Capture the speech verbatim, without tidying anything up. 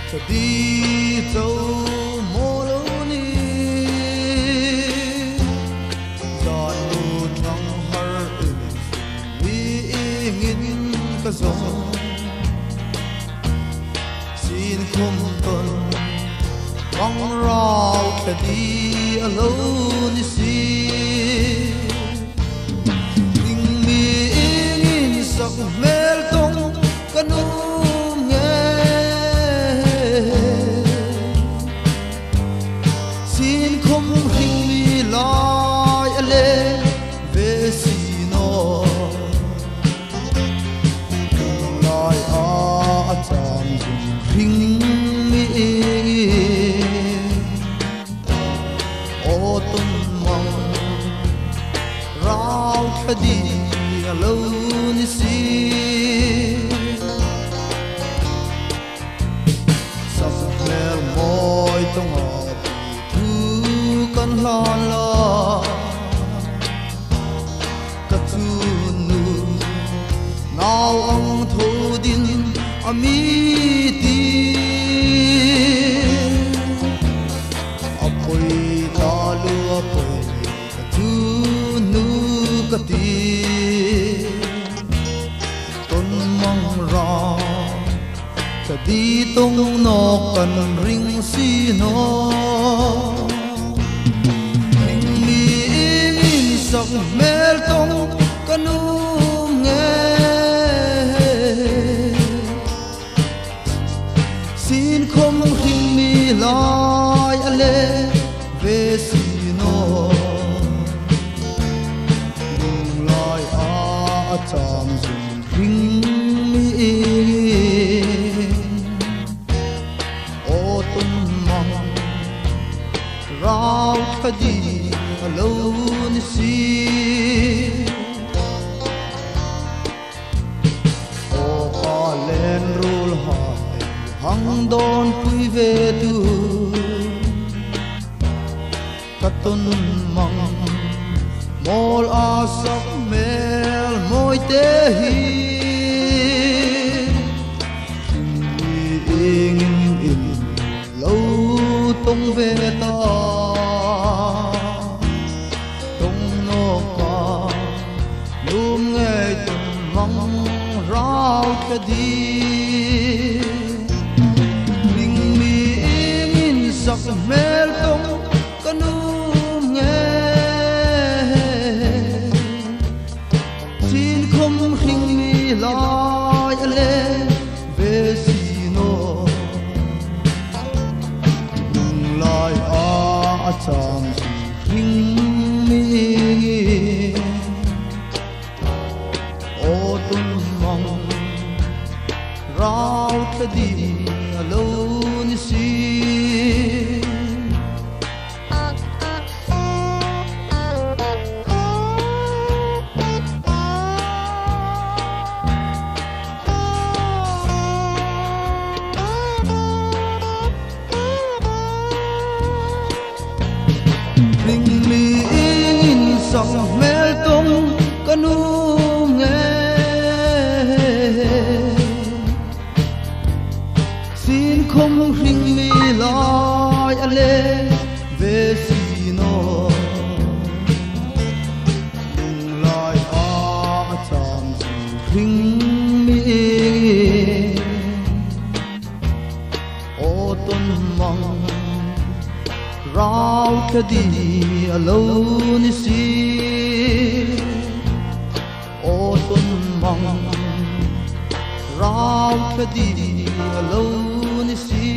Ka di chau maw lo ni, zanu thang har in mi ingin ka zawng. Sin khum ton bang rau ka di a lo ni si. Ring mi ingin sak hmel tong ka nuom nge. Sin khum ring mi lai a le ve si naw. Lai a a cham zung ring mi ingin. Aw tun mang rau thla di a lo ni si. Sak hmel mawi tonga thu kan hlan la. Ka chun nu nau ang tho din a mi ti. A poi ta lu a poi ka chun nu ka ti. Ton mang ra ka di tong nawk kan ring si naw. Ring mi ingin sak hmel tong ka nuom nge. Sin khum ring mi lai a le ve si naw. Lunglai a a cham zung ring mi. Aw tun mang rau thla di a lo ni si. Aw ka len rul hai hang dawn pui ve tu. Ka tun mang mawl a sak hmel mawi te hi. Ring mi ingin in lo tong ve ta. Tong nawk a nuom ngei tun mang rau ka di. Ring mi ingin sak hmel tong ka nuom nge. Sin khum ring mi lai a le ve si naw. Lunglai a a cham ring mi. Aw tun mang rau thla di a lo ni si. Ring mi ingin sak hmel tong ka nuom nge. Sin khum ring mi lai a le ve si naw. Lunglai a a cham ring mi. Aw tun mang rau thla di a lo ni si. Aw tun mang rau thla di a lo ni si.